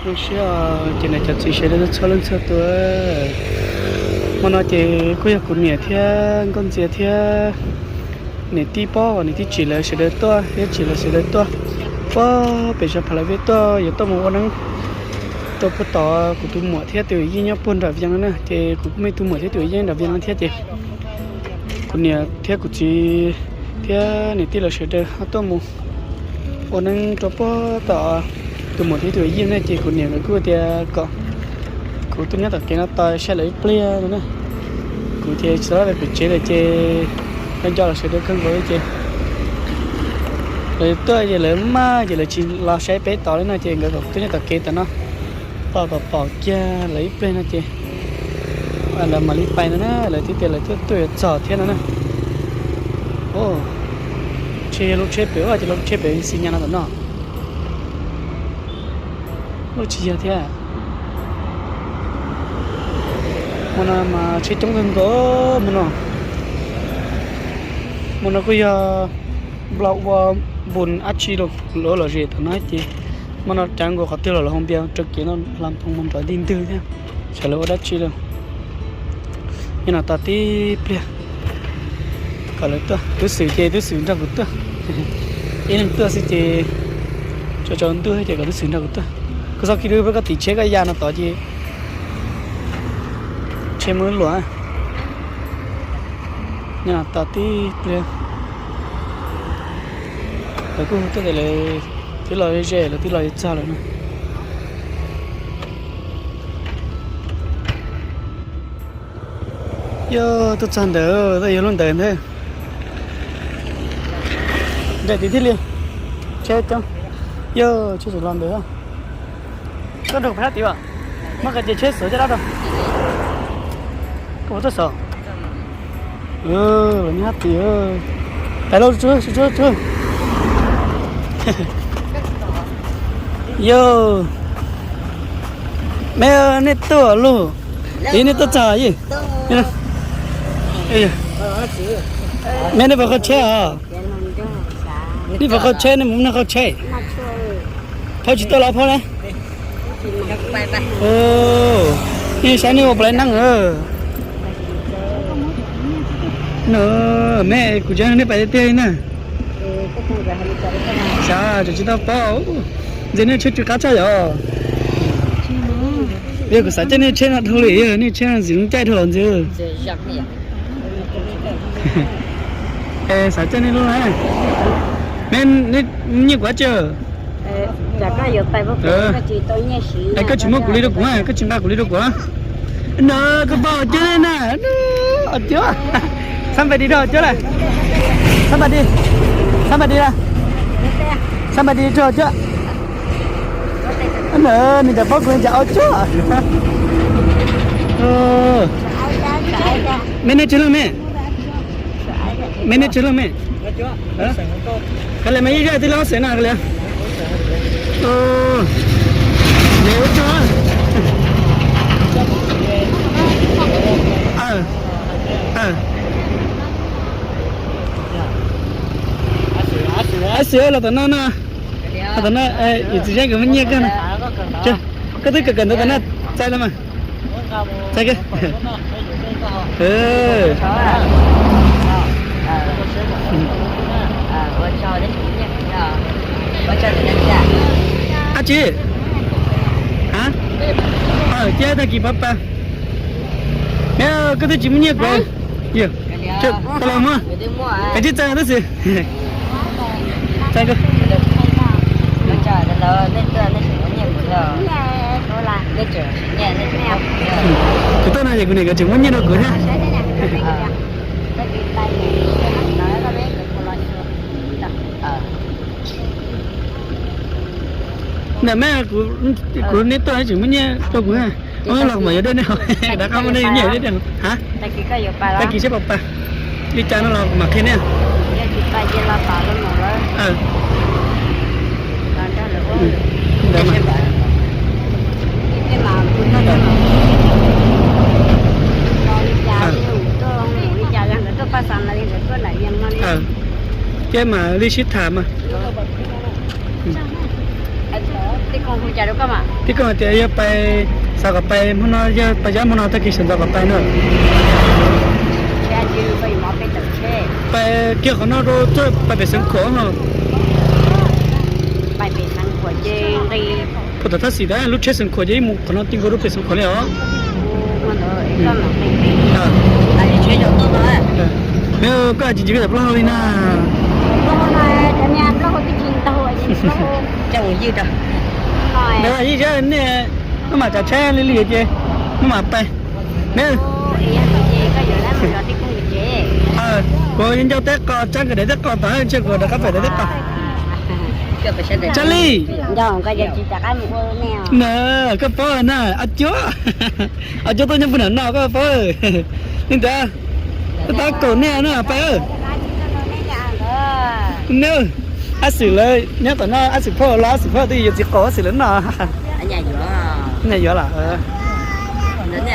Zoo siab os, ces niam cov txiv sawv daws txhua leej txhua tus, hmo no ces kuj yog kuv niam thiab nkauj ntxias thiab niam tij pob, niam tij tsim lawv sawv daws tuaj thiab tsim lawv sawv daws tuaj puag pem sab Pha La Vej tuaj, yuav tuaj mus ua neeb rau puag tom kuv tus muam thiab tus yawm yij nyob puag nram Vias no na. Ces kuv kuj muaj ib tug muam thiab tus yawm yij nram Vias no thiab ces kuv niam thiab kuv txiv thiab niam tij lawv sawv daws ho tuaj mus ua neeb rau puag tom tus muam thiab tus yawm yij na. Ces kuv niam nkawd kuj tias kom kuv tuaj nyob tom kev no tos saib lawv ib pliag no na. Kuv ces tsis tau los pem tsev lawm ces nco nco lawv sawv daws kawg nkaus li ces lawv tuaj ces lawv maj ces lawv tsis los saib peb tod li no ces nkawd kom kuv tuaj nyob tom kev tom no tos kom pom kiag lawv ib pliag no ces lawv mam li pais no na. Lawv twb tias lawv tuaj tuaj yuav txog thiab no na. Tsheb yog lub tsheb pem ua ces lub tsheb pem xi nyas no tom no. Lub tsis yog thiab. Hmo no mas tsheb coob kawg nkaus hmo no. Hmo no kuj yog nplo ua npun dab tsi los lawv lom zem tom no ces hmo no cav nkaus qhov twg los lawv hau npias rau kev no hla phoov mus nrov ntig ntwg thiab, xyov lawv ua dab tsi lawm. Nyob no tos tib pliag kom lawv tuaj. Tub Xwm ces Tub Xwm nrog kuv tuaj, ib leeg tuaj xwb ces tsaus tsaus ntuj ces kom Tub Xwm nrog kuv tuaj. Kuv txoj kev dub peb koj tim tsheb koj ya no tod ces tsheb muaj luam. Nyob no tos tib pliag, lawv kuj hu tuaj tias lawv twb los ze, lawv twb los txog lawm no. Yog tuaj txog ntawd, tuaj yog lub ntawd ntag. Nraim tid thiaj li, tsheb coob. Yog tsheb tseem los ntawd. Koj nrog kuv pab tid as, muab qe ces tsheb xauv caj dab rau. Koj puas tuaj xauv? Los nyob hab tid. Tais lauj, yog, me nej tuaj lauj, nej tuaj txog yeej. Me nej puas kho tsheb os? Nej puas kho tsheb, nej mus noj kho tsheb? Phauj tsis tuaj los phauj na? Nej saib nej ua puas laib neej. No, me kuv tseem nej pais tiag tiag li na. Xav tseem tsis tau paub. Ntxiv nej tsheb tsw qab tshaj yom. Yog kuv xav caij nej tsheb no dhau li, yog nej tsheb no ntxiv zoo caij dhau los ntxiv. Es xav caij nej lub na. Me, nej nyiaj kuv dab tsi? Es koj tsis muab kuv li rau kuv, koj tsis nqa kuv li rau kuv. No koj pab os cuab na. Os cuab. Xab npais dis rau os cuab lawm. Xab npais dis. Xab npais dis lawm. Xab npais dis rau os cuab. Nws cov paub kuv li cas os cuab. Me nej tsawg leej me? Me nej tsawg leej me? Qhov li mas ib zaj twb lab xeem no qhov li. Ntev ua tsaug. Ab xwm los tom no no. Tom no yus txiv Zeeb nkawd muab nyiaj kawg no. Koj twb kawm kawm ntawv tom no txais los mas. Txais kawg. Ab tsi? Cia tag kis pab pa. Me koj twb tsis muaj nyiaj kuv. Tau los muab. Kav tsij txais tus xwb. Txais koj. Kuv tuaj no ces kuv niam nkawd tseem muab nyiaj rau kuv thiab. Ntawm me, kuv neb tuaj tseem muab nyiaj rau kuv. Los kuv mam yuav dej nej, rov qab muab nej nyiaj dej. Ha, tag kis saib puas pa. Li cas no los kuv mam qhia nej. Ces mam li sib tham mas. Tib koj hais tias yog pais, xav kom pais hmo no, yog pais zab hmo no tag kis sawv ntxov kom pais na. Pais kiag qhov no rau txoj pais pem Xeev Khuam no. Puag tom thaj xim tas lub tsheb Xeev Khuam ces ib mus qhov no ti nkaus rau pem Xeev Khuam li os. Koj hais tsis tsis peb tam plaub hau li na. Yij zab nej maj mam tsav tsheb li li ces maj mam pais. Kuv ncauj teb qos, tsa nkawd daim teb qos tom ntshe kuv rov qab pem daim teb qos. Tsa li. Na, koj paub na, a cuab, a cuab tuaj nyob puag nram no koj paub. Li ntawd, koj tab kaum nej no pais. Ab xwm lawv nyob tom no, ab xwm phauj los ab xwm phauj twb yuav txiv qaum ab xwm lawv no. Nyaj yuav lawm.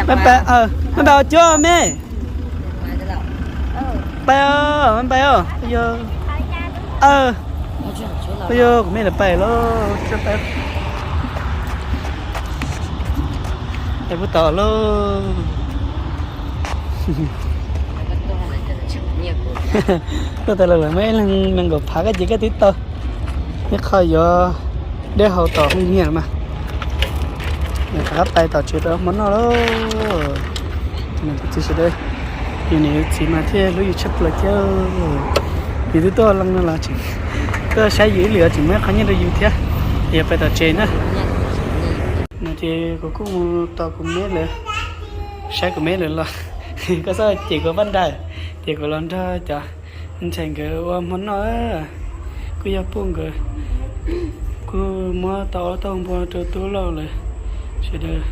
Maj pais, maj pais a cuab me. Pais, maj pais os. Yog kuv me lawv pais lauj, pais puag tod lauj. Tuaj tas lawm lawm muaj ib leeg nees nkaum phav koj ces koj twb tau ib qho yuav dej haus tom hoo niag mas. Rov qab pais tom tsev rau hmo noj lauj. Niam txiv sawv daws, yus niam yus txiv mas thiaj hlub yus tshaj plaws thiab. Yus twb tuaj leej no los tseem tuaj saib yus ib lwm tseem muab ib qho nyiaj rau yus thiab. Yog pais tom tsev na. No ces kuv kuj mus tos kuv me lawv, saib kuv me lawv los. Koj txhob cem kuv paj nraug, ces kuv los nrog cov ntxhais nkawd ua hmo noj. Kuj yog puj nkawd, kuj muab tau ob lub taub hau npua rau tub lauj lawm. Sawv daws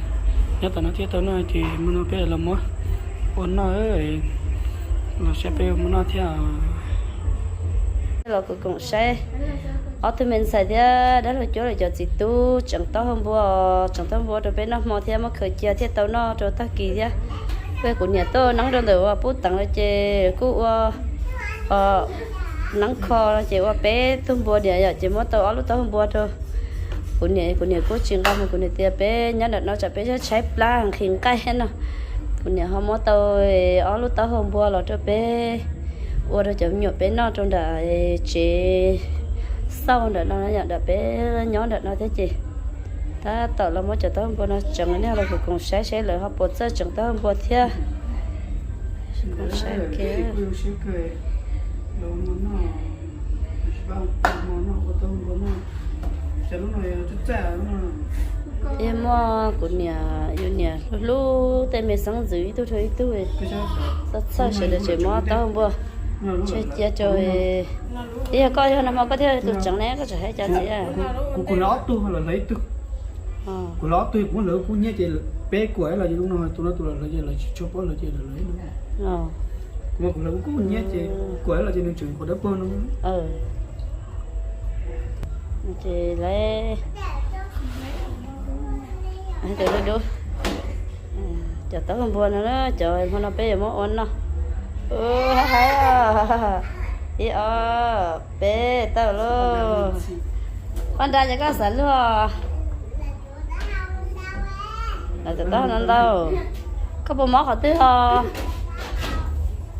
nyob tom no thiab tau noj ces hmo no peb los muab ua noj, los saib peb ua hmo noj thiab. Los kuv koom saib ob tug me ntxhais thiab dab laug cuab lawv cov txiv tub tseem taub hau npua, tseem taub hau npua rau peb noj hmo thiab muab khaws cia thiaj tau noj rau tag kis thiab. Kuv, kuv niam tuaj neeb rau ntawm ua pub teev no ces kuj ua neeb kho no ces ua peb tug npua niam yom, ces muab tau ob lub taub hau npua rau kuv niam. Kuv niam kuj tsis nqa mus, kuv niam tias peb nyob nram no tsam peb tshaib plab nqhis nqaij no. Kuv niam ho muab tau ob lub taub hau npua los rau peb ua rau cov me nyuam peb noj rau nram tsev xauj nram no, nram peb nyob nram no thiab ces tab tom los muab cov taub hau npua no tseev, nej los kuv koom saib seb lawv ho puas txawj tseev taub hau npua thiab. Yog muaj kuv niam, yus niam hlub hlub tej me xeeb ntxwv ib tug rau ib tug, txawj txhawj sawv daws tseem muab taub hau npua tseg cia rau. Yog koj yog nag hmo koj thiaj tus tseev ne, koj tseem hais cov ntxiv. Kuv, kuv lawv ob tug los lawv ib tug. Kuv lawv ob tug kuv muab lawv kub hnyiab ces peb kuam ib los ces lub no tus no tus los lawv ces lawv tsis tshua paub lawv ces lawv lawv ib no. Kuv mas kuv lawv kub hnyiab ces kuam ib los ces nws tseem quav dawb paug no. Ces lawv cov taub hau npua no, cov hmo no peb yuav muab ua noj. Ub, hais hais, ib ob peb tau lauj. Paj nra ces koj xav luag. Lawv cov taub hau no ntau. Koj puas mob qhov twg os?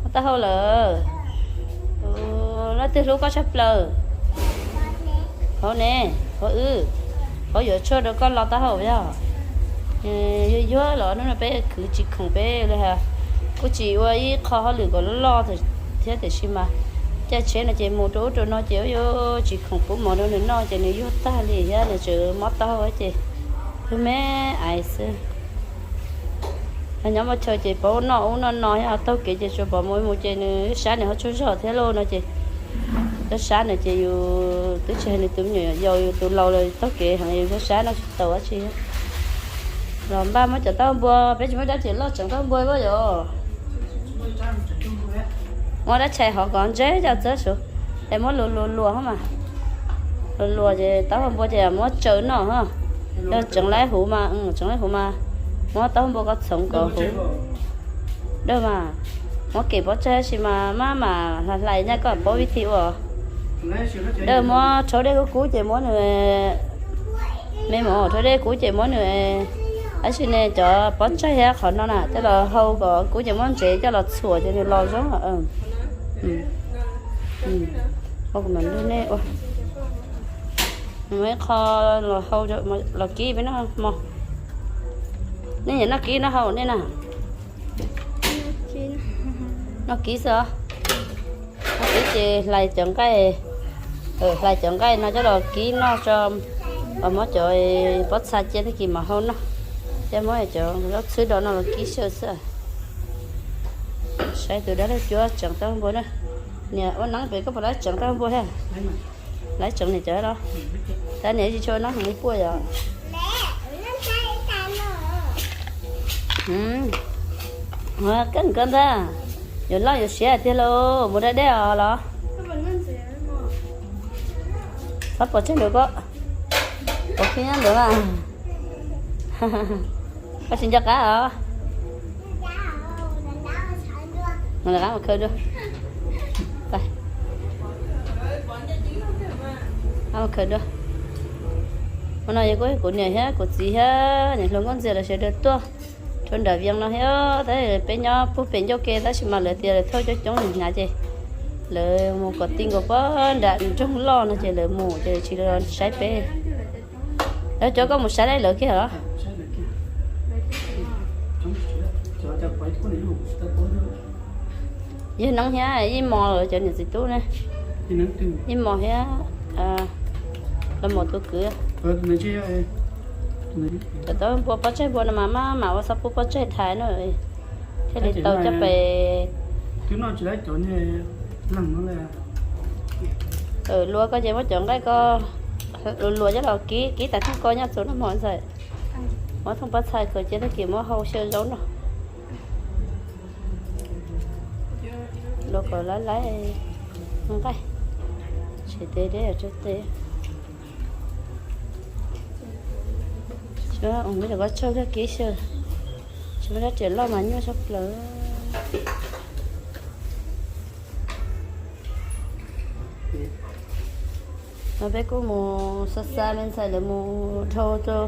Mob taub hau lawm. Leej twg hlub koj tshaj plaws? Hauv ne, hauv wb, hauv yuav tshuaj rau koj lo taub hau yog. Yuag yuag los hnub no peb khwv tsis khoom peb li has, kuj tsis ua ib qho hauj lwm kom loj loj thiab tiam sis mas caij tsheb no ces mus rau ub rau no ces yuav tsis khoom pub mov rau nws noj ces nws yuag tag li thiab nws tseem mob taub hau ces yuag me ais xwb. Nyob muaj chaw ces pab noj ub noj no thiab taug kev ces tsuas pom mus mus ces nws sab nws ho tsaug zog thiab lauj no ces, sab sab no ces yus twb tsis hais nws tus me nyuam yaus, yus tus laus lawm taug kev heev yus sab sab no tsis tau dab tsi. Los npaj muab cov taub hau npua, peb tsis muaj dab tsi loj tseem taub hau npua koj yom. Muab dab tshais hov kov ntseb coj txawb suav, es muab luas luas luas hos mas. Luas luas ces taub hau npua ces muab tsaws noj hos. Yog tseev laib huv mas, tseev laib huv mas muab taub hau npua koj txhoov kom huv. Dawb mas, muab kem pov tseg sis mas maj mam hlais hlais nyaj koj paub vib thi ua. Dawb muab rhaub dej kub kub ces muab nws Me mus rau dej kub ces muab nws, tab sis ne cov pob tsaig thiab qhov no na coj los hau kom kub ces muab ntsev coj los txhuam ces nws los zoo. Ua kuv mam lug nej ua. Muab ib qho los hau, los kib peb noj mog. Nej nyiam noj kib noj hau nej na? Noj kib xwb os. Noj kib ces hlais cov nqaij, hlais cov nqaij no coj los kib noj tso, muab cov pob txha cia tag kis mam hau noj. Thiab muab cov zaub txhwb do no los kib xyaw xwb. Saib tus dab laug cuab tseem tau npua na. Niam ua neeb pem koj puas laib tseem tau npua thiab? Laib tseem niam cov los? Tab niam tsis tshua noj heev li puaj yom. Keej koj ntag, yuav loj yuav siav tiag lauj, mus da dej os los? Txhob pov tseg ntawd koj, pov khib nyob ntawd mas. Koj tsis nco qab os? Mus lawv qab mus khaws dua. Qab mus khaws dua. Ua no yog kuv, kuv niam thiab kuv txiv thiab niam hluas nkauj ntxias lawv sawv daws tuaj rau nram Vias no thiab, tab peb nyob puag pem ncauj ke tab sis mas lawv tias lawv thauj coob coob nws hnyav ces lawv mus kom ti nkaus puag nram nroog loj no ces lawv mus ces lawv tsis los saib peb. Lawv cov koj mus saib lawv kiag los? Yog Neeb thiab Ib Mos lawv cov niam txiv tub ne. Ib Mos thiab Los Mos tus kwv. Cov tau npua pob tsaig npua no mas maj mam ua txhob pub pob tsaig thaiv no, thiaj li tau coj pem. Luag koj ces muab cov nqaij ko luag luag coj los kib, kib tas thooj ko nyob txug noj mov ntxawm. Muab thooj pob txha ko cia tag kis muab hau xyaw zaub no. Luag kom laib laib nqaij, tsis tes deb tso tes. Muab cov ko tsau thiab kib xyaw, tsis muaj dab tsi loj mas nyuaj tshaj plaws. No peb kuj mus xa xa me ntxhais lawv mus dhau rau,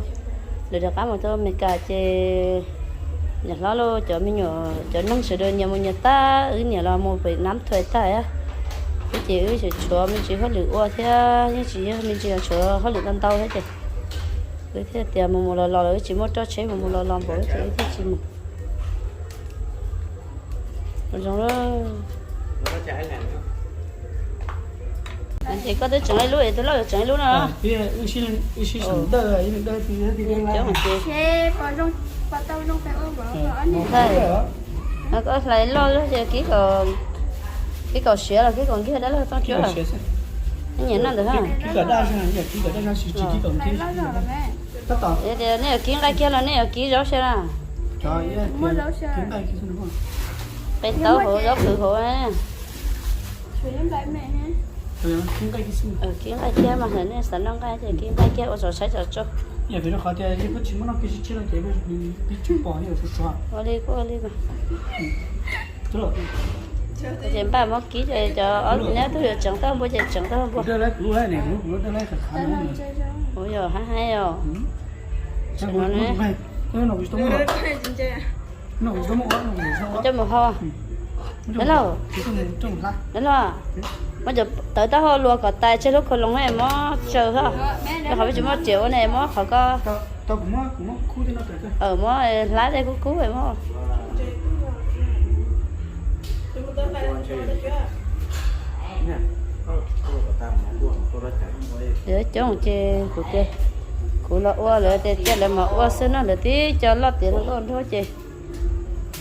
lawv rov qab mus rau Amelikas ces niam hlob lauj cov me nyuam cov neeg sawv daws nyias mus nyias tag, wb niam los mus pem Nam Thuais tag. Wb ces wb tseem tshuav me ntsis hauj lwm ua thiab, yeej tsis yog me ntsis, tshuav hauj lwm ntau ntau thiab ces wb thiaj tias mus mus los los los wb tsis muaj roj tsheb mus mus los los npaum ces wb thiaj tsis mus. Zoo lawm. Ces koj twb tseem ib lub es tus loj yuav tseem ib lub no. Koj hlais loj lub ces kib kom siav los kib kom nkiag dab laug toj cuab. Nyiam noj ntawd. Nej yuav kib nqaij kiag los nej yuav kib zaub xyaw na? Peb taub hauv zaub qhwv hauv. Kib nqaij kiag mas nej xav noj nqaij ces kib nqaij kiag ua tsom saib tsom tsau. Ua li kuj ua li. Ces npaj muab kib ces cov ob neb twb yuav tseem tau npua ces tseem tau npua. Kuv yog hab hab os. Coj mus hau. Dab laug, dab laug, muab cov tawv taub hau luag kom tas tseg lub khaus loos muab tsaws hab. Rau qhov peb tsis muaj riam ua ne, muab qhov ko, muab hlab tej kub kub muab. Lawv coob ces kuv tias, kuv los ua lawv tias cia lawv mam ua xwb no, lawv tib co loj tiav no nkauj nraug ces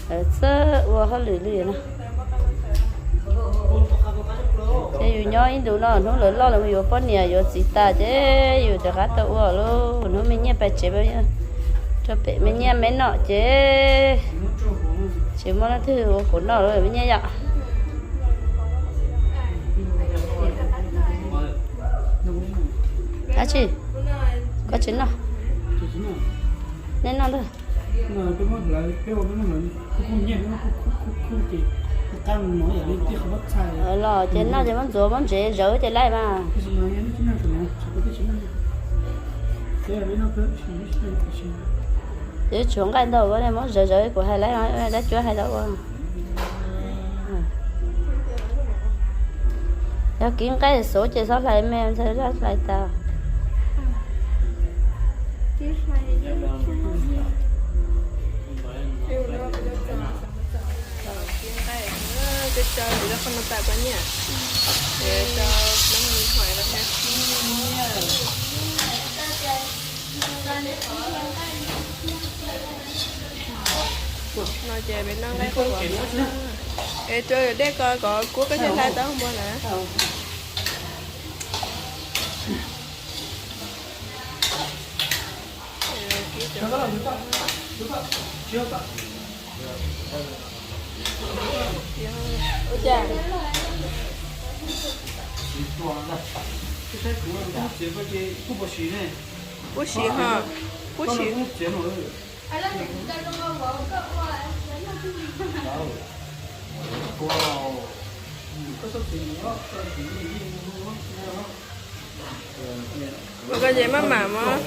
lawv txawj ua hauj lwm li no. Ces yus nyob ib ntus no hnub lawv loj lawv mus yuav poj niam yuav txiv tas ces yus rov qab tau ua lauj. Hnub me nyiaj pais tsev rau pem me nyiaj me nom ces tsis muaj leej twg ua kuv noj lawm me nyiaj yom. Dab tsi? Koj tsis noj? Nej noj ntag. Los ces noj ces muab ntxuav muab ntsev zawv ces laij mas. Twb tshuav nqaij ntau, muab zawv zawv kuv hais lawm, dab cuab hais tau ua. Yog kib nqaij xuv ces txhob hlais me, ntxhais zaj hlais tas. No ces peb noj nqaij khuam. Es rau dej ko kom kub koj thiaj hlais tau npua na. Ua cas? Kuj siv ho, kuj siv. Ua koj ces maj mam mog.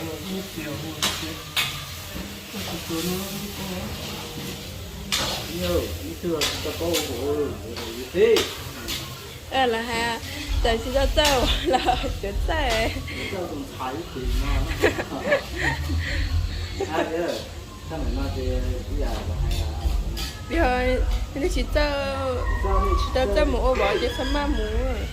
Lawv hais tias tsis tau txawj los tsuav txawj. Yog nej tsis txawj, tsis tau txawj mus ua vov ces txhob maj mus.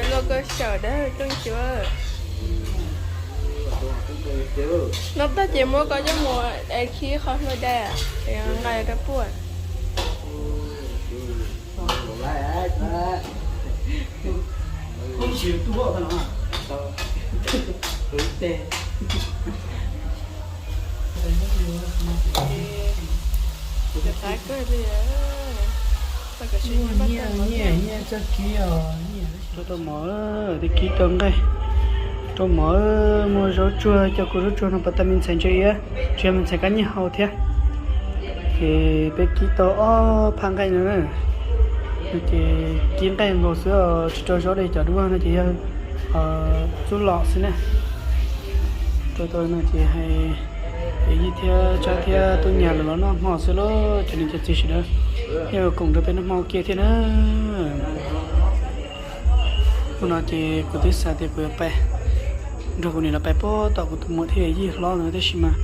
Luaj koj xyaum dawb rooj cuab. Noj tag ces muab koj coj mus khib qhov hlua dai, nqa rau puaj. Tau mov, kib tau nqaij, tau mov, muaj zaub tsuag, cov kua zaub tsuag no pas tag me ntxhais ntse iab, tsis yog me ntxhais kab nyiaj hau thiab. Ces peb kib tau ob phab nqaij no na. Ces kib nqaij nkaus xwb os, tsis rau zaub dej cov dua no ces yog txuj lom xwb na. Rau tau no ces hais yij thiab tsab thiab tub nyam lawv los noj hmo xwb lauj, cov niam cov txiv sawv daws yeej koom nrog peb noj hmo kiag thiab na. Hnub no ces kuv twb xav tias kuv yuav pais nrog kuv niam lawv pais puag tom kuv tus muam thiab yawm yij hlob no tab sis mas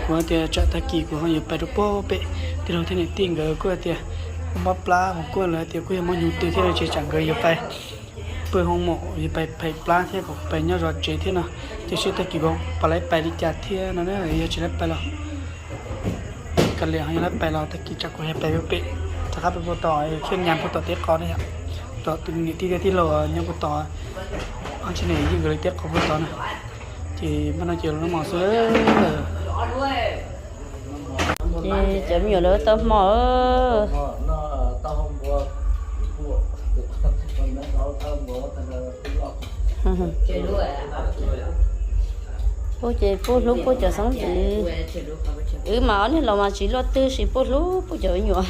kuv hais tias tsam tag kis kuv ho yuav pais rau puag pem tij laug thiab niam tij nkawd kuj hais tias kuj mob plab, kuj lawv hais tias kuj yog mob nyuv twg thiab ces tsam nkawd yuav pais pw hoo maum, yuav pais phem plab thiab kom kuv pais nyob zov tsev thiab no. Ces seb tag kis kuv pais laib pais li cas thiab no na, yog tsis laib pais los kav liam, ho yog laib pais los tag kis tsam kuv hais pais puag pem, rov qab pais puag tom, thiaj nyas puag tom teb qos ne yom. Tom tus niam tij thiab tij laug nyob puag tom, ob txiv niam yij nkawd li teb qos puag tom na. Ces npaj no ces los noj hmo xwb. Ces cov me nyuam lawv tau hmo. Pub ces pub hlub pub cov xeeb ntxwv. Wb mas ob niag laus mas tsis luaj twg sis pub hlub pub cov me nyuam.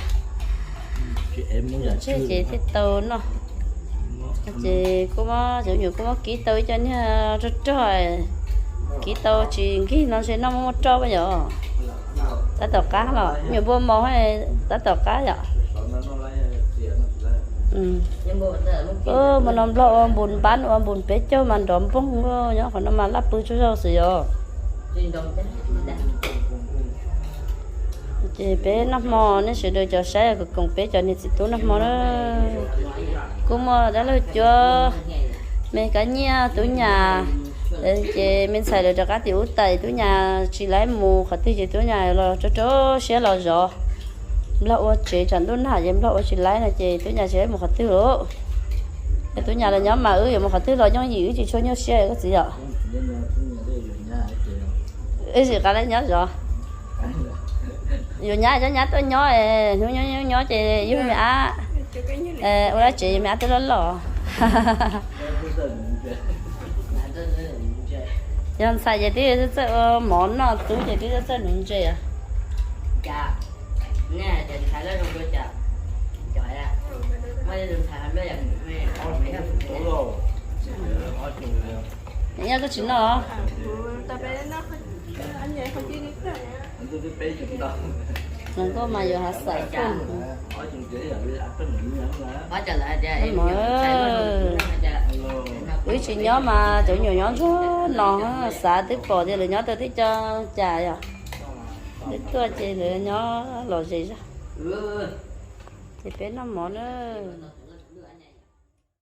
Ntshe ces thiaj tau noj. Ces kuj muab cov me nyuam kuj muab kib tau ib co niag rog rog, kib tau tsis nkig no ntshe noj muaj muaj roj yom. Tab tom qab los me nyuam npua mos tab tom qab yom. Hmo no Nplog ua npus npab ua npus peb caug mas nrov npoog, nyob qhov no mas laj pw tsaug zog xwb yom. Ces peb noj hmo, nej sawv daws cov saib koom peb cov niam txiv tub noj hmo na. Kuj muaj dab laug cuab, me kab nyiaj, tub nyas, ces me ntxhais lawv rov qab tim ub tais, tub nyas tsis laib mus qhov twg ces tub nyas los rau rau siab los zov. Nplog ua tsev tsam ntuj nag ces Nplog ua tsis laib no ces Tub Nyas tsis mus qhov twg lawm. Yog Tub Nyas los nyob mas wb yuav mus qhov twg los yooj yim, wb tsis tshua nyuaj siab koj txiv yom. Wb sim qab lab nyob zov. Yuav nyab cov nyab tuaj nyob, hnub nyob nyob ces yug me ab, ua dab tsev me ab twb loj loj. Yog ntxhais ces twb txawj ua mov noj, tub ces twb txawj nuv ntses os. Nyob koj tsis noj. Hluas nkauj mas yuav hav xav kawg. Wb tsis nyob mas cov nyuam nyob ntsuag no, xav twb pom tias lawv nyob tau tib co cas yom. Twb tuaj ces lawv nyob lom zem zog. Ces peb noj mov na.